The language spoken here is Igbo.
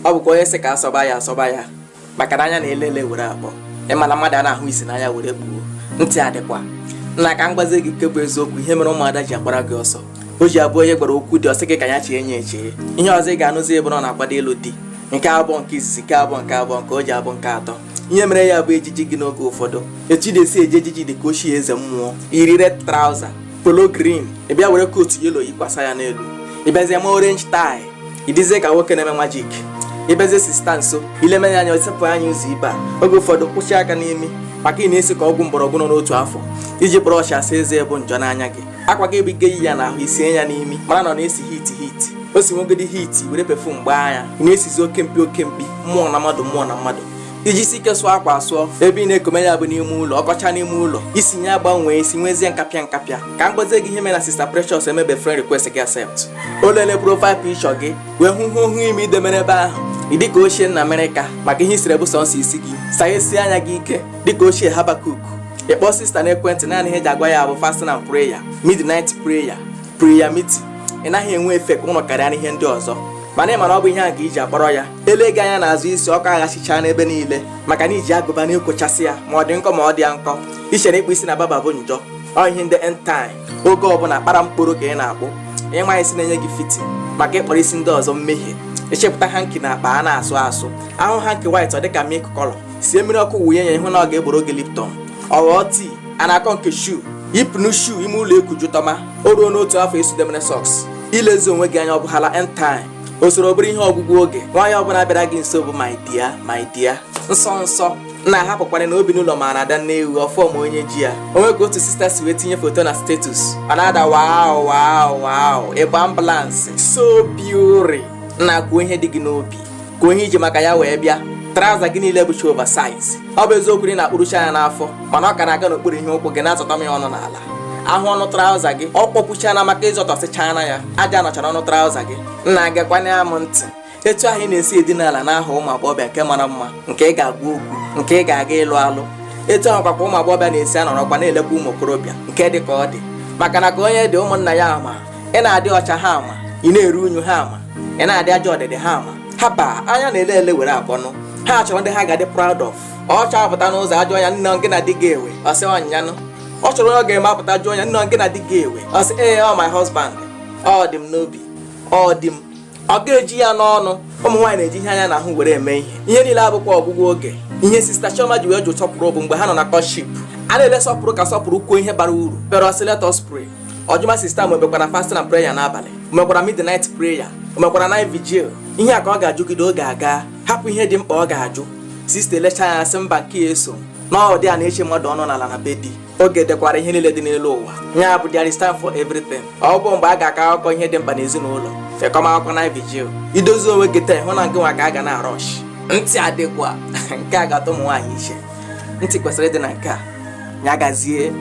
Ọ bụkwa onye sị ka asọba ya asọba ya, maka na anya na-ele ele were akpọ. Ịma na mmadụ a na-ahụ isi n'anya were kpuo ntị adịkwa nna. Ka m gwazie gị nke bụ eziokwu, ihe mere ụmụada ji agbara gị ọsọ, o ji abụ onye gwara okwu dị, ọsị gị ka ya chee nye echee. Ihe ọzọ ị ga-anụzi ebe ọ na-akwado ịlụ di, nke abụọ, nke izizi, nke abụọ, nke abụọ, nke o ji abụ nke atọ. Ihe mere ya bụ ejiji gị. N'oge ụfọdụ, etu ị na-esi eji ejiji dị ka ochie eze mmụọ. Yiri red trouser, polo green, ị bịa were coat yellow yikwasa ya n'elu, ị bịazie ma orange tie, ịdịzie ka nwoke na-eme magic. Ịbịazie sister nso, ileme ya anya, osepụ anya ụzọ ibe a. Oge ụfọdụ, kwụsị aka n'imi, maka ị na-esi ka ọgwụ mgbọrọgwụ nọ n'otu afọ iji brush asa eze bụ njọ n'anya gị. Akwa gị bụ ige yi ya n'ahụ, isie ya n'imi, mara na ọ na-esi hit hit. O si nwegodi hit, were perfume gbaa ya, ị na-esizi oke mkpi, oke mkpi, mmụọ na mmadụ, mmụọ na mmadụ. Iji si ike sụọ akwa asụọ, ebe ị na-ekome ya bụ n'ime ụlọ, ọkọcha n'ime ụlọ, isi ya gbanwee isi, nwezie nkapịa nkapịa. Ka m gbazie gị ihe mere na Sister Precious emebe friend request gị accept. O lele profile picture gị wee hụ hụ hụ ime idemere ebe ahụ, ị dịka ochie nna Amerịka, maka ihe isiri bụ sọnsọ isi gị. Saghesie anya gị ike dịka ochie Habakuk. Ịkpọ sister n'ekwentị, naanị ihe eji agwa ya bụ fasting and prayer, midnight prayer, prayer meeting. Ị naghị enwe efe ka ụlọ karịa n'ihe ndị ọzọ, mana ị mana ọ bụ ihe a ka iji akpọrọ ya. Ele gị anya n'azụ, isi ọkụ aghachicha n'ebe niile, maka na iji agụba na-ekwochasị ya, ma ọ dị nkọ ma ọ dị ya nkọ. Ichere ịkpụ isi na barber bụ njọ ọ ihe ndị end time. Oge ọbụla kpara mkpụrụ ka ị na-akpụ, ịma isi na-enye gị fiti maka ịkpọrọ isi ndị ọzọ mmehie. Echepụta hanky na akpa a na-asụ asụ ahụ, hanky white, ọ dịka milk color. Sie mmiri ọkụ wunye ya, ịhụ na ọ ga-egboro gị Lipton, ọ ghọọ tii. A na-akọ nke shoe, yipụnụ shoe ime ụlọ ekujutọma. O ruo n'otu afọ, esudemere socks. Ilezi onwe gị anya, ọ bụghala end time, usoro bụrụ ihe ọgwụgwụ oge. Nwaanyị ọbụla bịara gị nso bụ "my dear, my dear", nsọ nsọ na-ahapụkwana na obi n'ụlọ ma na-ada nne ewu ọfọm onye ji ya onwe. Ka otu sister si wee tinye foto na status, ọ na-ada wow, wow, wow, ịbụ ambulance, so beauty. Nna, kwuo ihe dị gị n'obi, kwuo ihe iji maka ya wee bịa. Trouser gị niile bụcha oversize. Ọ bụ eziokwu na ị na-akpụrụcha ya n'afọ, mana ọ ka na-aga n'okpuru ihe ụkwụ gị, na-azọta m ya ọnụ n'ala ahụ. Ọnụ trouser gị ọ kpọpụchana maka ịzọtọsịchana ya, aja nọchara ọnụ trouser gị. Nna, gakwana m ntị. Etu ahụ ị na-esi edina ala n'aha ụmụ agbọghọbịa nke mara mma, nke ị ga-agwa okwu, nke ị ga-aga ịlụ alụ, etu ahụ kwakwa ụmụ agbọghọbịa na-esi anọrọkwa na-elekwa ụmụ okorobịa nke dị ka ọ dị, maka na ka onye dị ụmụnna ya ama. Ị na-adị ọcha, ha ama. Ị na-eru unyu, ha ama. Ị na-adị ajọ ọdịdị, ha ama. Ha ba anya na-ele ele were akpọnụ. Ha chọrọ ndị ha ga-adị proud of. Ọ chọpụta n'ụzọ ajọ ya, nne gị na di gị ewe, ọ sị ọnyanụ. Ọ chọrọ onye ọ ga-eme apụta jụọ ya, nne gị na di gị ewe, ọ sị ee, ọ my husband, ọ dị m n'obi, ọ dị m. Ọ ga-eji ya n'ọnụ. Ụmụ nwaanyị na-eji ihe anya na-ahụ were eme ihe. Ihe niile abụkwa ọgwụgwụ oge. Ihe Sister Chioma ji wee jụ Sọpụrụ bụ mgbe ha nọ na courtship, a na-ele Sọpụrụ ka Sọpụrụ kwuo ihe bara uru, pero ọsị "Let us pray." Ọjụma sister ma mekwara fasting and prayer n'abalị, mekwara midnight prayer, mekwara night vigil. Ihe a ka ọ ga-ajụgide oge aga, hapụ ihe dị mkpa ọ ga-ajụ. Sister elecha ya, sị mba, nke ya eso na ọ dị a na-eche mmadụ ọnụ n'ala na be di. Oge dekwara ihe niile dị n'elu ụwa ya bụ there is time for everything. Ọ bụ mgbe a ga-akọ akụkọ ihe dị mkpa n'ezinụlọ, fekọm akụkọ night vigil. Idozi onwe gị taa, hụ na nke nwa ka a ga na-arush. Ntị adịkwa nke a ga-atọ ụmụ nwaanyị iche. Ntị kwesịrị ịdị na nke a ya gazie.